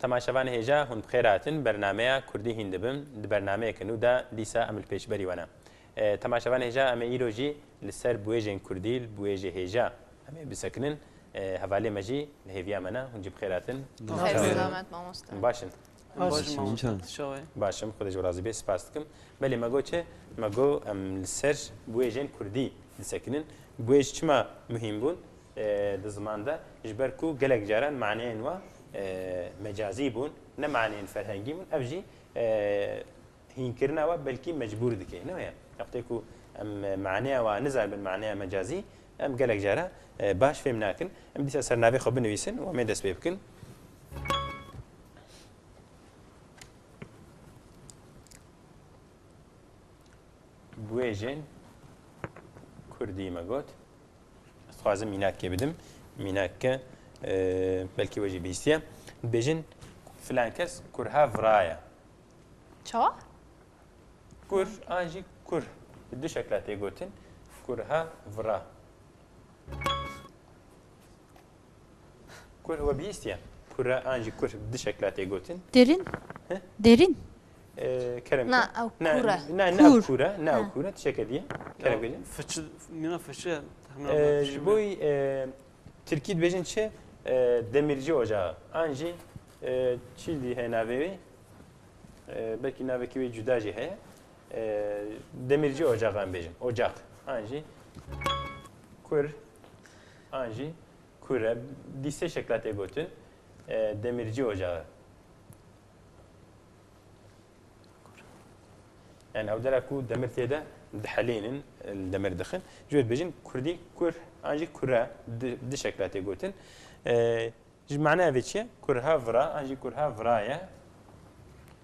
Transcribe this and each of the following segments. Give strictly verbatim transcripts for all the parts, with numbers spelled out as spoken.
Temaşevanê hêja, hûn bi xêr hatin. Bernameya Kurdî hîn dibim. Di bernameyeke nû de dîsa em li pêşberî we ne. E, temaşevanê hêja, em ê îro jî li ser biwêjên Kurdî, li biwêjê hêja em ê bisekinin. E, hevalê me jî li hêviya me ne. Hûn jî bi xêr hatin. Xêr selamet mamoste. Baş in. Baş in mamoste. Şawê. Baş im, Xwedê ji we razî bê, spas dikim. Belê me got çi? Me got em li ser biwêjên Kurdî disekinin. Biwêj çima muhîm bûn? E, di ziman de, ji ber ku gelek caran maneyên wa, e, mecazî bûn, ne maneyên ferhengî bûn. Ev jî, e, hînkirina wa belkî mecbûr dike, ne weye? Wextê ku em maneya wa nizanibin, maneya mecazî, em gelek cara, e, baş fêm nakin. Em dîsa ser navê xwe binivîsin û em ê dest pê bikin. Biwêjên Kurdî me got. Ez dixwazim mînakekê bidim. Mînakeke, e, belkî we jî bihîstiye. Dibêjin, filan kes kurha vira ye. Çawa? Kur an jî kurh. Bi du şekla tê gotin. Kurha vira. Kurh we bihîstiye? Kura an jî kurh bi du şekla tê gotin. Derin. He? Derin. Ee, kerem Na, kir. ew Na, kur e. na, na Kur. ew kura, na ew Ha. kura, tişeke diye. Kerem kir. Fıçı, mina fıçı. Ee, ji bo, e, Tirkî dibêjin çi? E, demirci ocağı. An jî, e, çi dî heye navê wê? E, belkî navekî wê cuda jî heye. E, demirci ocağı em bêjin. Ocak. An jî kur, an jî kure. Dî sê şekla tê gotin. E, demirci ocağı. Yani ew dera ku demir tê de dihelînin, demir dixin. Ji wê dibêjin kurdî kur, an jî kure, di, di şekla tê gotin. E, ji mane evê çi ye? Kurha vira, an jî kurha vira ye.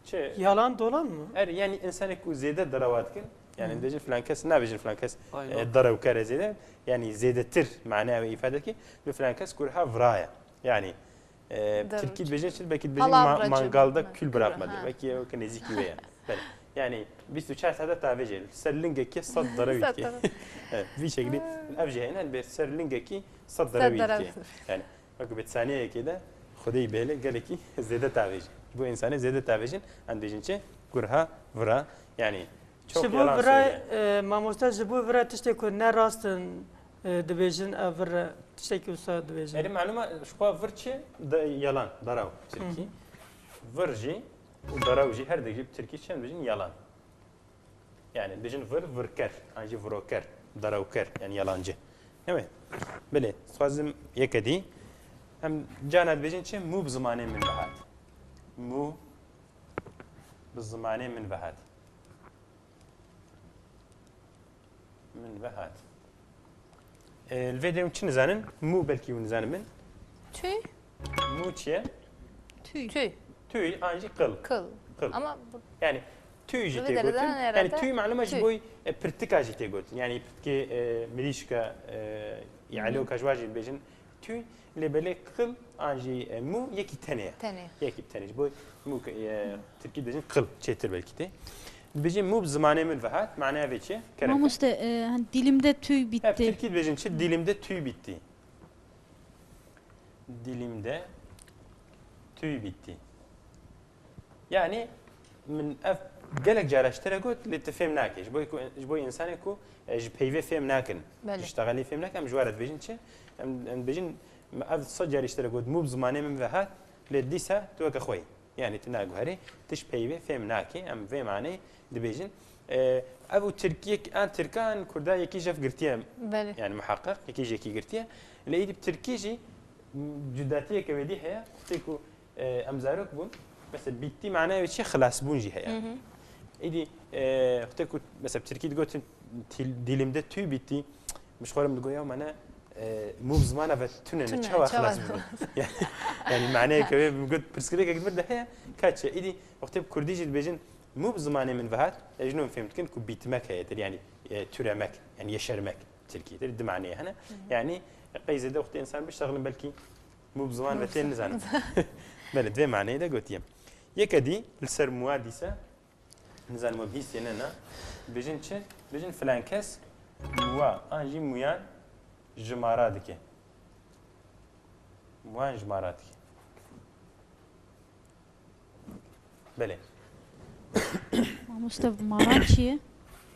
Çi? Yalan dolan mı? Er, yani insanê ku zêde derewa dikin, yani Hmm. dibêjin filan kes, nabêjin filan kes, Aynen. e, derewker e zêde. Yani zêdetir mane evê îfade dike, bi filan kes kurha vira ye. Yani, e, Derewçi. Tirkî dibêjin çi? Belkî dibêjin Palavra ma-, çi? mangalda Ha, kül kül, bırakmadı. ha. Belkî ew ke nêzîkî wê ye. Belê. Yani bîst û çar saete tavêje. Ser lingekî sed derew Sed dike. derew. Evet, vî şeklî ev jî hene, bê ser lingekî sed Sed derew derew. dike. Yani, wek bi saniyeyekê de Xwedê bêle gelekî zêde tavêje. Ji bo insanê zêde tavêjin, em dibêjin çi? Kurha vira. Yani, çok Ji bo yalan vira, söylüyor. e, mamoste, ji bo vira tiştê ku ne rast in, e, dibêjin, ev vir e, tiştekî wisa dibêjin. Erê, malûm e, ji xwe vir çi? De, yalan, derew, tirkî. Hı. Vir jî û derew jî her dek jî bi tirkî çi em dibêjin? Yalan. Yani dibêjin vir, virker, an jî viroker, derewker, yani yalancı. Evet. Belê, dixwazim yeke dî. Em carna dibêjin çi? Mû bi zimanê min ve hat. Mû bi zimanê min ve hat. Min ve hat. E, li vê derê hûn çi nizanin? Mû belkî hûn nizanin min. Tüy. Mû çi ye? Tüy. Tüy. Tüy, an jî qil. Qil. Qil. Ama bu Yani tüy jî Li vê tê derê gotin. de ne Yani rete? tüy malûm e ji Tüy. bo, e, pirtika jî tê gotin. Yani pirtikê, e, mirîşka, e, Hı hı. îeloka ji wa jî dibêjin tüy. Lê belê qil an jî, e, mû yekî tenê ye. Tenê. Yekî tenê. Ji bo mû ke, e, tirkî dibêjin qil çêtir belkî tê. Dibêjin mû bi zimanê min ve hat. Maneya vê çi ye? Kerem ke. Mamoste, e, hani dilimde tüy Hep bitti. tirkî dibêjin çi? Dilimde tüy bitti. Dilimde tüy bitti. Yani min ev gelek cara ji te re got, lê tu fêm nake. Ji bo ku, ji bo insanê ku, e, ji peyvê fêm nakin, Belê. ji ştexelê fêm nakin, em ji we re dibêjin çi? Em, em dibêjin, min ev sed carî ji te re got, mû bi zimanê min ve hat, lê dîsa tu weke xwe yî. Yani tu naguherî, tu ji peyvê fêm nakî, em vê maneyê dibêjin. E, ev û tirkiyek, an tirka, an kurda yekî jev girtiye. Belê. Yani muhaqqeq, yekî ji yekî girtiye. Lê îdî bi tirkî jî cudatiyeke wêdî heye. Wextê ku, e, em zarok bûn, mesela bitti manaya wê çi? Xilasbûn jî heye. Hı hı. Îdî, e, wextê ku mesela bi tirkî digotin til-, dilimde tüy bitti, Min ji xwe re min digot, ya mane, e, mû bi zimana ve tune ne, Tune, çawa çawa? xilas bû? Yani, yani maneyeke wê min got, pirsgirêkek di vir de heye, ka çi? Îdî wextê bi kurdî jî dibêjin, mû bi zimanê min ve hat, e, ji nû em fêm dikin ku bîtmek heye tir, yani, e, türemek, yani yeşermek tirkî tir, di maneyê hene. Hı hı. Yani, qey zêde wextê insan biştexilin belkî mû bi ziman ve tê nizanim. Belê, divê maneyê de gotiye. Yeke dî, li ser mûa dîse, Nizanim we bihîstiye ne na. Dibêjin çi? Dibêjin filan kes mûwa an jî mûyan jimara dike. Mûyan jimara dike. Belê. Mamoste, maran çi ye?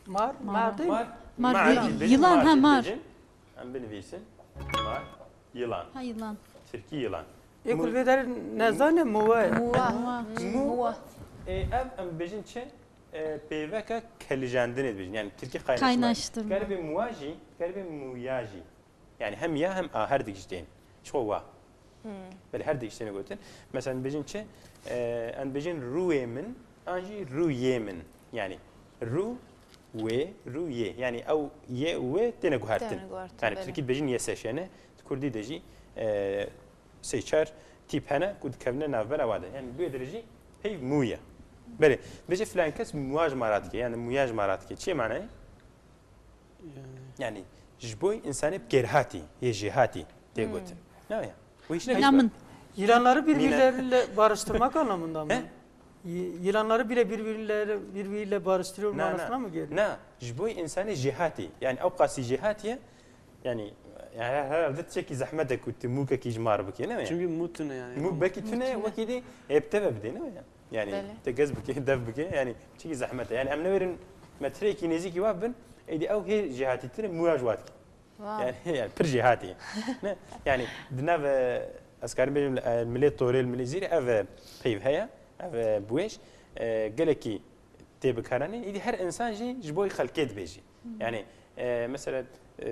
Mar, mar değil mi? Mar, Mar mar değil, jî dibêjin, yılan, mar ha, jî mar. dibêjin. Em binivîsin. Mar, yılan. Ha, yılan. Tirkî yılan. Ê ku vê derê nezane muwe. Muwa. Muwa. Mu, Muwa. E, ev em bêjin çi? E, peyveke kelîjandinê dibêjin. Yani tirkî kaynaşma. Kaynaştırma. Geribê muwa jî, geribê muya jî. Yani hem ya hem a her dik jî tên. Çi xwe wa. Belê her dik jî têne gotin. Mesela em bêjin çi? E, em bêjin rûyê min, an jî rûyê min. Yani rû, wê, rû, yê. Yani ew yê û wê têne guhertin. Têne guhertin, Yani belê. tirkî dibêjin yeseşene, di kurdî de jî e, sê çar tîp hene ku dikevine navbera wa de. Yani bi wê dirêjî peyv mû ye. Belê, bêje filan kes muwaj mara dike, yani muyaj mara dike. Çi ye manayê? Yani ji bo însanê bi kêrhatî, yê jêhatî tê gotin. Ne ya? Bu hiç ne Namın. Yılanları birbirleriyle barıştırmak anlamında mı? He? Y- Yılanları bile birbirleri birbiriyle barıştırıyor Na, manasına na. Mı geliyor? Na, ji bo însanê jêhatî. Yani ew qasî jêhatî ye. Yani, yani her, herhalde tiştekî zehmet e ku tu mûkekî ji mar bike, ne ya? Çünkü mû tune yani. Mû belkî tune, Mû tune. Wekî dî hê bi te ve bidê, ne ya? Yani Belê. te gez bike, dev bike, yani çikî zehmet e. Yani em newêrin metreyekî nêzîkî wa bin, êdî ew hê jêhatîtir e, mûya ji wa dike. Wow. Yani, yani pir jêhatî. Ne? Yani di nav, e, ez karim bêjim, e, milê torê, milê zîrê ev, e, peyv heye, ev, e, buêj, e, gelekî tê bikaranîn. Îdî her însan jî ji bo xelkê dibêjî. Yani, e, mesela, e,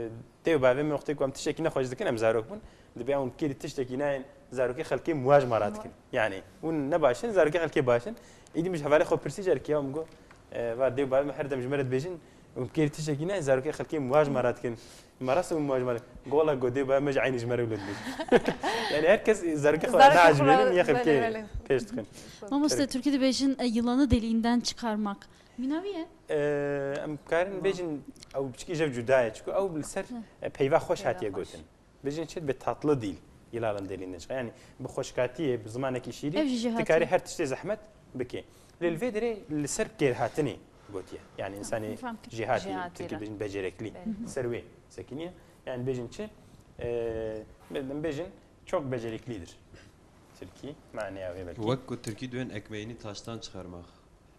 dê û bavê min wextê ku em tiştekî nexweş dikin, em zarok bûn, dibê em kêrî tiştekî nayên, zarokê xelkê muaj mara dikin. Yani, hûn ne baş in, zarokê xelkê baş in. Îdî min ji hevalê xwe pirsî carekî ya min got, e, va dê û bavê min her dem ji me re dibêjin, hûn kêrî tiştekî nayên, zarokê xelkê muaj mara dikin. Me rast û muaj mara. Gola got dê û bavê me ji eynî ji me re wilo dibêjin. Yani her kes zarokê xwe Zarokê nacibênin, xwe ya xelkê belê, belê. pêş dikin. Mamoste, Türkçe dibêjin e, yılanı deliğinden çıkarmak. Mîna wî ye? Ee, em karin bêjin ew piçkî jev cuda ye, çiko ew li ser e, peyva xweş hatiye gotin. Bêjin çi dibe tatlı dil, yılanın deliğinden çıkar. Yani bi xweşkatiyê, bi zimanekî şîrî, Ev jî jêhatî. Tu karî her tiştê zehmet bike. Lê li vê derê li ser kêrhatinê gotiye. Yani insanê Fam kir. jêhatî, Jêhatî Tirkî re. Bêjin becerikli. Belê. Ser wê sekiniye. Yani bêjin çi? Ee, bêjin çok beceriklidir. Tirkî, maneya wê belkî. Wek ku tirkî dibên ekmeğini taştan çıkarmak.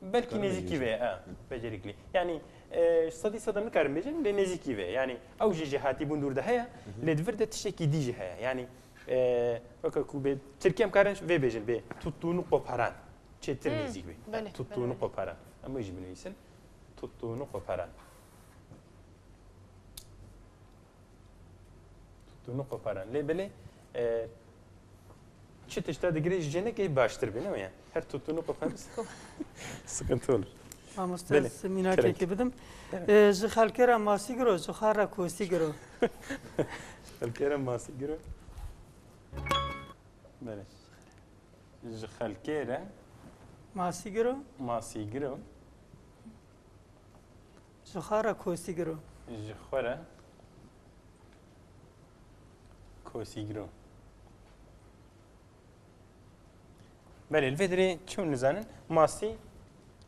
Belkî Karim nêzîkî Bey, vê, ha, becerikli. Yani e, sedî sed em nikarin bêjin, lê nêzîkî vê. Yani ew jî jêhatî bûn dûr de heye, lê di vir de tiştekî dî jî heye. Yani e, weke ku bê Tirkî em karin vê bêjin bê tuttuğunu koparan. Çêtir Hmm, nêzîk bê. belê, Tuttuğunu belê, belê. koparan. Em wê jî binivîsin. Tuttuğunu koparan. Tuttuğunu koparan. Lê belê e, çi tişta digirê ji cênekê baştir bê, ne ya? Her tuttuğunu koparırsa sıkıntı olur. Mamoste Belê. ez mînakekê bidim. Ee, ji xelkê re masî giro, ji xwe re kosî giro. Xelkê re masî giro. Belê. Ji xelkê re Masî giro, masî giro. ji xwe re kosî giro. Ji xwe re kosî giro. Belê, li vê derê çi hûn nizanin? Masî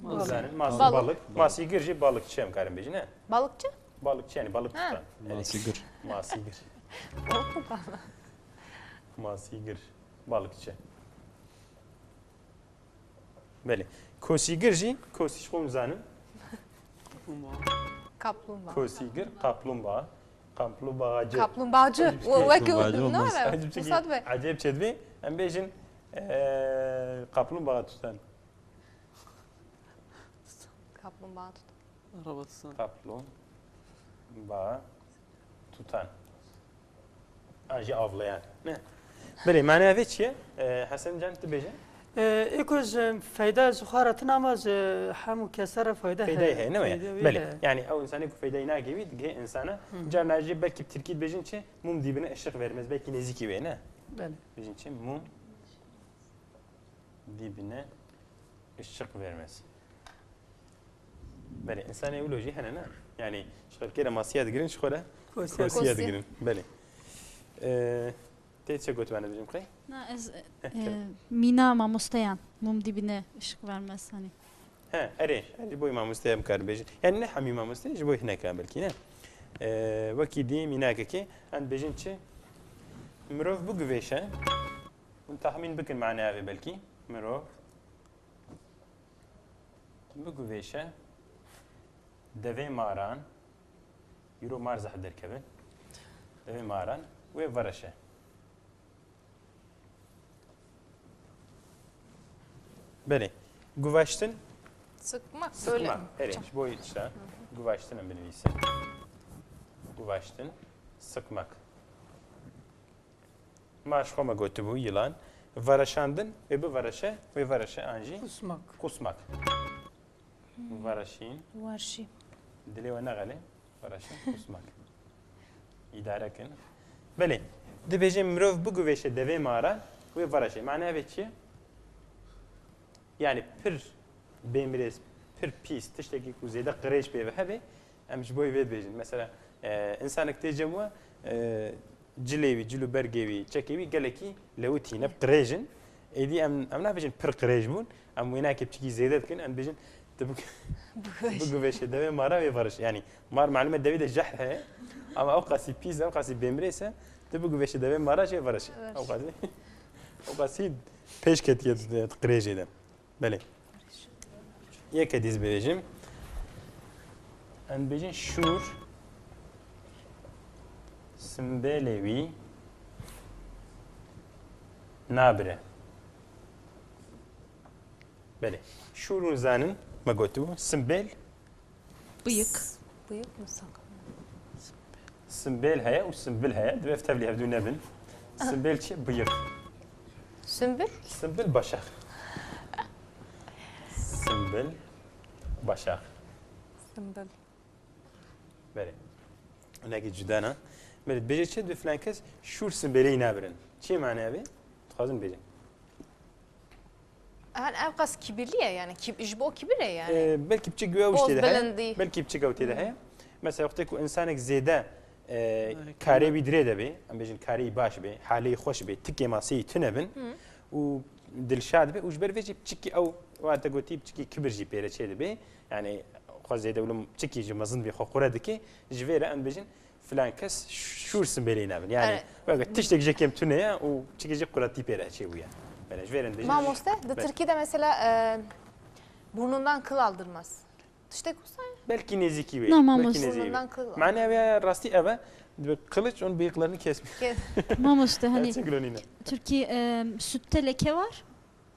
Balık. nizanin. Masî Balık. Balık. Masî gir jî balıkçı em karin bêjin, ne? Balıkçı? Balıkçı yani balık Ha. tutan. Evet. Masî gir. Masî gir. Masî gir. Balıkçı. Belê. Kosî gir jî, kosî ji xwe hûn zanin. Kaplumbağa. Kosî gir, kaplumbağa. Kaplumbağacı. Kaplumbağacı. Acayip O wek Kaplumbağacı ne olmaz. var? Acayip çekil. Musad Bey. Acayip çedvi. Em bêjin, eee, kaplumbağa tutan. Kaplumbağa tut. Araba tutan. Kaplumbağa tutan. An jî avlayan. Ne? Belê, maneya vê çi ye? Ee, Hesen Can, tu bêje. Ee, ê ku ji feyda ji xwe re tune ama ji hemû kese re feyda Feydayê heye, ne weye? Feyda wê Belê. heye. Yani ew insanê ku feydayê nagê wî, digihê insana. Carna jî belkî bi tirkî dibêjin çi? Mum dibine ışık vermez. Belkî nêzîkî wê, ne? Belê. Bêjin çi? Mum dibine ışık vermez. Belê, insanê wilo jî hene, ne? Yani ji xelkê re masiya digirin, ji xwe re Kosiya. kosiya digirin. Belê. Ee, tê çi gotibe, ne bêjim qey? Na, ez e, Kerem. mîna mamosteyan. Mum dibine ışık vermez hani. He, erê, erê, ji bo mamosteya em karin bêjin. Yani ne hemî mamoste, ji bo hineka belkî, ne? Ee, wekî dî mînakekê, em bêjin çi? Mirov biguvêşe. Hûn tahmîn bikin maneya vê belkî. Mirov Biguvêşe devê maran, îro mar zehf derkeve, devê maran wê vereşe. Belê. Guvaştin. Sıkmak böyle. Sıkmak. Erê, ji bo tişta. Guvaştin em binivîsin. Guvaştin. Sıkmak. Ma ji xwe me gotibû yılan. Vereşandin, wê bi vereşe, wê vereşe an jî. Kusmak. Kusmak. Vereşîn. Warşî. Dilê we nexelê. Vereşin, kusmak. Îdare kin. Belê, dibêje mirov biguvêşe devê mara, wê vereşe. Maneya vê çi ye? Yani pir bêmirêz, pir pîs, tiştekî ku zêde qirêj pê ve hebe, em ji bo wê dibêjin. Mesela, e, insanek tê cem we, e, cilê wî, cil û bergê wî, çekê wî gelekî lewitî ne, qirêj in. Êdî em, em nabêjin pir qirêj bûn, em wêneyekê piçikî zêde dikin, em dibêjin, tu bik-, biguvêşe devê mara wê vereşe. Yani mar malum e devê de jehr heye, ama ew qasî pîs e, ew qasî bêmirês e, tu biguvêşe devê mara jê vereşe. Vereşe. Ew qasî, ew qasî pêş ketiye di, di qirêjê de. Belê. Yeke dîz bibêjim. Em dibêjin şûr simbêlê wî nabire. Belê. Şûr hûn zanin, me gotibû. Simbêl. Bıyık. Bıyık mı sakın? Simbêl heye û simbil heye. Divê ev tevlî hevdû nebin. Simbêl çi? Bıyık. Sümbül? Simbil başak. Simbil başak. Sümbül. Belê. Hinekî cuda ne. Belê, dibêje çi? Dibê filan kes şûr simbêlê wî nabirin. Çi mane ev ê? Dixwazin bêjin. Yani ev qas kibirli ye yani. Kib-, ji bo kibir e yani. Ee, belkî piçik ew Poz, tê de heye. Bilindî. Belkî piçik ew tê de heye. Mesela wextê ku insanek zêde, e, karê wî dirê de bê, em bêjin karê wî baş bê, halê wî xweş bê, tikê maseyî tune bin û dilşad bê û ji ber vê jî piçikî ew, wate gotî, piçikî kibir jî pê re çê dibe. Yani xwe zêde wilo piçikî ji mezin bê, xwe qure dike. Ji vê re em bêjin filan kes şûr simbêlê nabin. Yani, evet, weke tiştek jê kêm tune ye û çikê jê quretî pê re çêbûye. Belê, ji vê re dibêjin. Mamoste, di Tirkî de mesela, e, burnundan kıl aldırmaz. Tiştek wisa ye? Belkî nêzîkî wê. Na, mamoste. Belkî nêzîkî wê. Burnundan kıl. Mane ya rastî ev e. Dibe kılıç onun bıyıklarını kesmiyor. Kes- Mamoste, hani Gerçek gülününe. Türkiye, e, sütte leke var.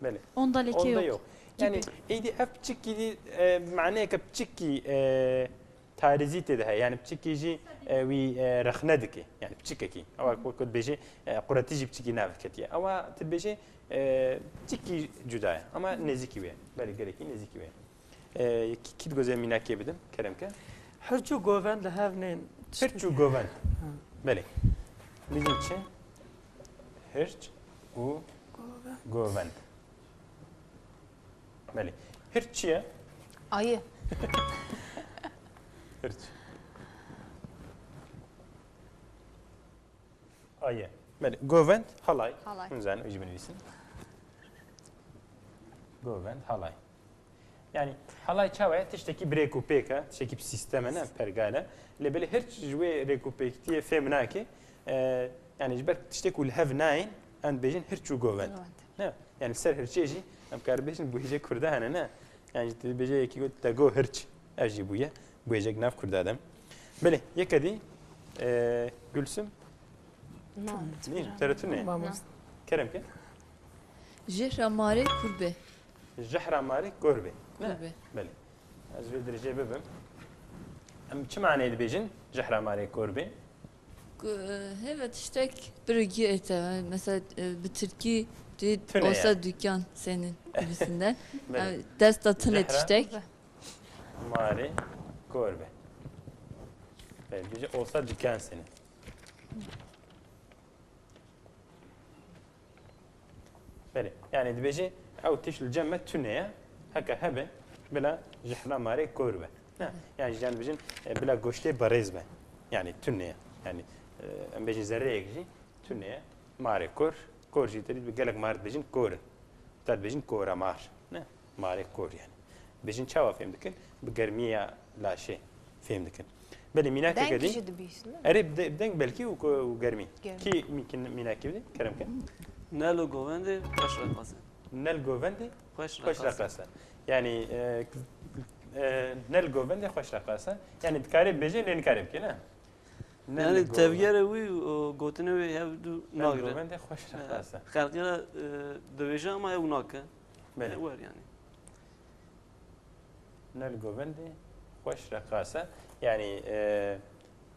Belê. Onda leke yok. Onda yok. Yani, êdî ev piçikî dî, e, maneyeke piçikî, e, tarîzî tê de heye. Yani piçikî jî, e, wî, e, rexne dike. Yani piçikekî. Ewa ku, ku dibêje, e, quretî jî piçikî nav ketiye. Ewa tu dibêje, e, piçikî cuda ye. Ama nêzîkî wê. Belê gelekî nêzîkî wê. E, kî, kî digoze mînakê bidim, kerem ke. Hirç û govend li hev nên. Hirç û govend. Ha. Belê. Bêjin çi? Hirç û govend. Belê. Hirç çi ye? Ayı. Hirç. Ayı. Belê. Govend, halay. Halay. Hûn zanin, wî jî binivîsin. Govend, halay. Yani halay çawa ye? Tiştekî bi rêk û pêk e, tiştekî bi sîstem e, ne pergale. Lê belê hirç ji wê rêk û pêktiyê fêm nake. E, yani ji ber tiştek ku li hev nayên, em dibêjin hirç û govend. Govend. Ne? Yani ser hirçê jî em karin bêjin guhêjê kurda hene, ne? Yani tu dibêje yekî got te go hirç. Ev jî bûye. Guhêjek nav kurda de. Belê, yeke dî, e, Gülsüm. Na. Nî, teretu ne? Mamoste. Kerem ke. Jehra marê kurbe. Jehra marê kurbe. Ne? Kurbe. Belê. Ez vê dirêjê bibim. Em çi maneyê dibêjin? Jehra marê kurbe. Ku, e, heve tiştek birigî ete. Mesela, e, bi tirkî dî tune olsa yani. Dükkan senin gibisinden. Belê. Yani desta tune tiştek. Marê kor be. Belê, dibêje olsa dükkan senin. Belê, yani dibêje ew tişt li cem me tune ye, heke hebe, bila jehra marê kor be. Ne, yani ji can dibêjin, e, bila goştê berêz be. Yani tune ye. Yani, e, em bêjin zerreyek jî tune ye. Marê kor, kor jî terî bi gelek mar dibêjin kor in. Te dibêjin kora mar. Ne? Marê kor yani. Dibêjin çawa fêm dikin? Bi germiya laşê fêm dikin. Belê mînakeke dî. Deng jî dibîsin, ne? Erê bi de-, bi deng belkî û ko-, û germî. Germî. Kî mîkin mînakê bidî? Kerem ke. Nel û govendê xweş reqas e. Nel govendê xweş reqas e. Yani, e, E, ne li govendê xweş reqas e. Yani dikare bêje, lê nikare bike, ne? Ne li Yani govend- tevgerê wî û gotinê wî hev du Ne li nagire. govendê xweş reqas e. Xelkê re, e, dibêje ama ew nake. Belê. E, wer yani. Ne li govendê xweş reqas e. Yani, e,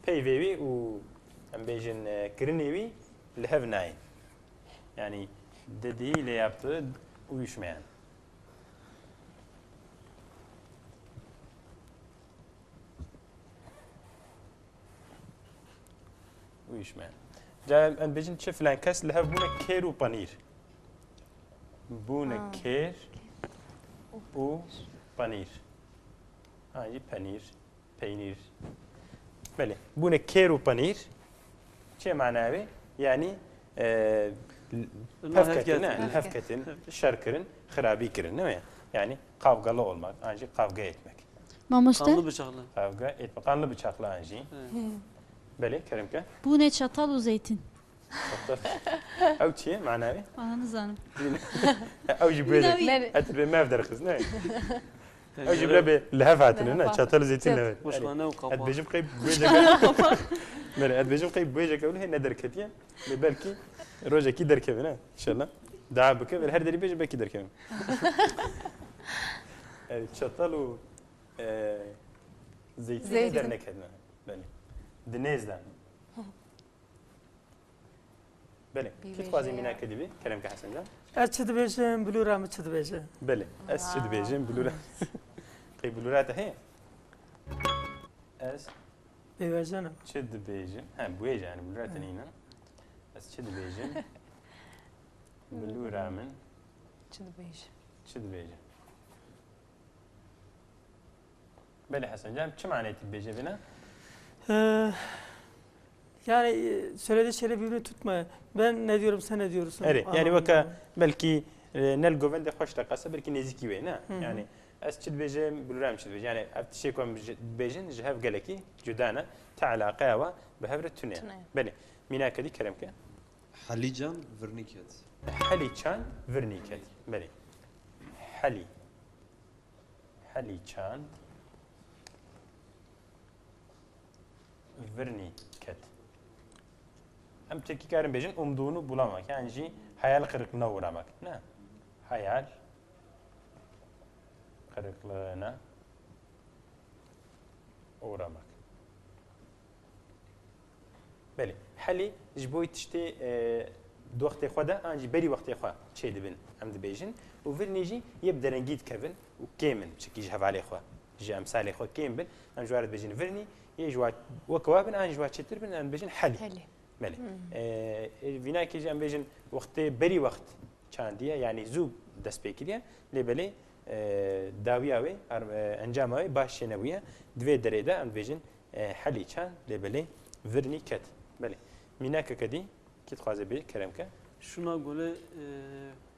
peyvê wî û em bêjin, e, kirinê wî li hev nayên. Yani dediği ile yaptığı uyuşmayan. Uyuşmayan. Ca em bêjin çi filan kes li hev bûne kêr û panîr. Bûne Ha. kêr û panîr. Ha, jî penîr, peynîr. Belê. Bûne kêr û panîr. Çi mana wê? Yani, e, Li hev ketin, ne? Li hev ketin, şer kirin, xirabî kirin, ne? Yani kavgalı olmak, ancak kavga etmek. Mamoste? Kanlı bıçaklı. Kavga etme. Kanlı bıçaklı anjî. Evet. Belê, kerem ke. Bûne çatal û zeytin. Çatal. Ew çi ye? Mana wê? Aha, nizanim. Ew jî bê de. Navî. Etir bê mev derxiz, ne? Ew jî bile bê li hev hatine, ne? Çatal û zeytin ne? Boşxane û qapa. Et bêjim qey bê de. Belê, et bêjim qey bê de ke wile ne derketiye. Lê belkî rojekî derkeve, ne? İnşallah. Dua bike, belê her derî bêje belkî derkeve. Yani çatal û E, zeytîn Zeytîn. Derneketine. Belê. Di nêz de. Belê. Kî dixwaze mînakê dibî? Kerem ke Hesen can. Ez çi dibêjim, bilûra min çi dibêje? Belê. Ez çi dibêjim, bilûra. Qey bilûra te heye? Ez Bêvejen im. Çi dibêjim? He, bûyê yani bilûra te nîne. Ez çi dibêjim? Bilûra min. Çi dibêjim? Çi dibêjim? Belê Hesen can, çi manê tu dibêje bine? Ee, yani, e, söylediği şeyle birbirini tutma. Ben ne diyorum, sen ne diyorsun? Erê, yani anlamında. Weke belkî, e, ne li govendê xweş de qese, belkî nêzîkî wê, ne? Hı hı. Yani, ez çi dibêjim, bilûra min çi dibêje. Yani, ev tiştê ku em ji, dibêjin, ji hev gelekî cuda ne. Te eleqeya we bi hev re tune. Tune. Belê. Mînakê dî kerem ke. Helî can virnî ket. Helî çand virnî ket. Belê. Helî. Helî çand virnî ket. Em tirkî karin bêjin umduğunu bulamak. Yan jî hayal kırıklığına uğramak. Ne? Hayal kırıklığına uğramak. Belê. Helî ji bo tiştê, e, di wextê xwe de, an jî berî wextê xwe çêdibin, em dibêjin. Û virnî jî yê bi derengî dikevin û kêm in, çikî ji hevalê xwe, ji emsalê xwe kêm bin. Em ji wan re dibêjin virnî, yê ji wa weke wa bin, an ji wa çêtir bin, em dibêjin helî. Helî. Belê. Hmm. E, e, vînakê jî em bêjin wextê berî wext çandiye, yanî zû dest pê kiriye. Lê belê, e, dawiya wê, ar-, e, encama wê baş çênebûye. Di vê derê de em dibêjin, e, helî çand, lê belê virnî ket. Belê. Mînakeke dî, kî dixwaze bê, kerem ke. Şûna gulê, e,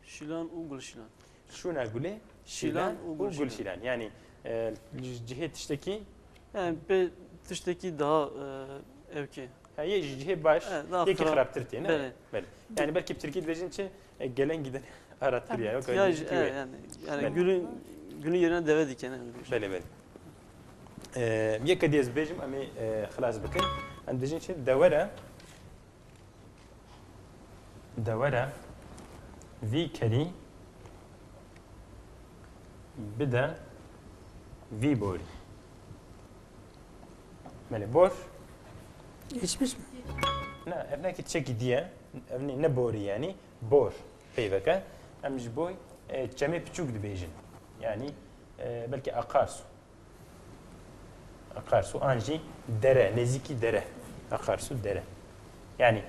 şîlan û gulşîlan. Şûna gulê, şîlan û gulşîlan. Şîlan û gulşîlan. Yani, e, ji cihê tiştekî Yani pê tiştekî daha, e, evkê. Ha, yê ji cihê baş, Evet, daha yekî xirab. Xirabtir tê, ne? Belê. Belê. Yani belkî bi tirkî dibêjin çi, e, gelen giden aratir yani. Wek Ya, belkî e, wê. Yani, yani Belê. Gülün, gülün yerine deve diken yani. Belê, belê. E, yeke dî ez bêjim, em ê, e, xilas bikin. Em dibêjin çi? Dewere. Dewere vî kerî bide vî borî. Belê, bor. Geçmiş mi? Ne, ev ne ki çekî diye. Ev ne, ne borî yani. Bor. Peyveke. Em ji bo, e, çemê piçûk dibêjin. Yani, e, belkî akarsu. Akarsu an jî dere, nêzîkî dere. Akarsu dere. Yani,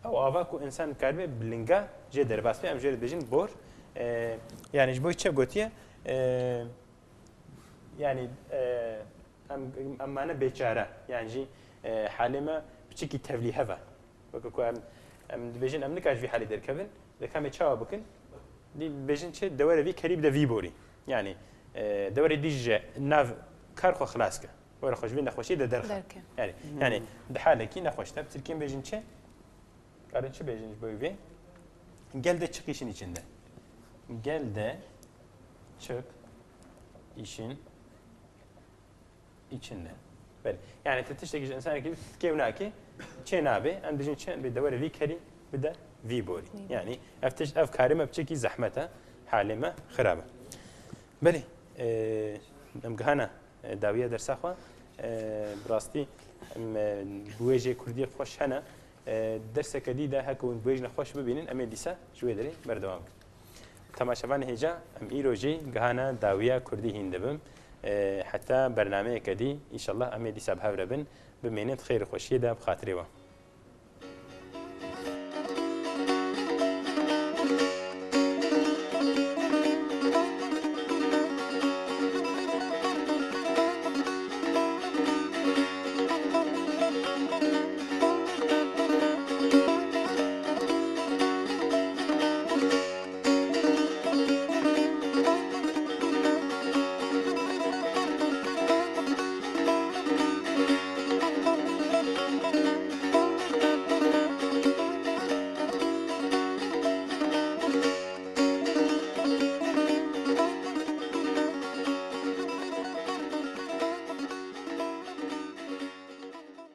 ew ava ku însan karibe bi linga jê derbas be, em jê re dibêjin bor. E, yani ji bo çi gotiye? E, yani, e, em, em mane bêçare. Yani jî, e, halê me piçikî tevlîhev e. Weke ku em, em dibêjin em nikarin ji vî halê derkevin, dixê em ê çawa bikin? Dî dibêjin çi? Dewere vî kerî bide vî borî. Yani, e, dewere dî ji nav kar xwe xilas ke. Were xwe ji vê nexweşiyê de derxe. Derke. Yani, Hmm. yani di halekî nexweş de, bi tirkî em bêjin çi? Karin çi bêjin ji bo vê? Gel de çık işin içinde. Gel de çık işin Çin e. Belê. Yani te tiştekî ji insanekî kêw nake, çê nabe, em dijin çi? Em bê de were vî kerî bide vî borî. Yani ev tişt, ev karê me piçekî zehmet e, halê me xirab e. Belê, e, em gihana, e, dawiya dersa xwe. E, bi rastî, em, e, bi wê jê kurdiyê xweş hene. E, derseke dî de heke hûn bi wê jî nexweş bibînin, em ê dîsa ji wê derê berdewam bikin. Temaşevanê hêja, em îro jî gihana dawiya kurdî hîn dibim. E, heta bernameyeke dî, înşallah em ê dîsa bi hev re bin, bimînin di xêr û xweşiyê de bi xatirê we.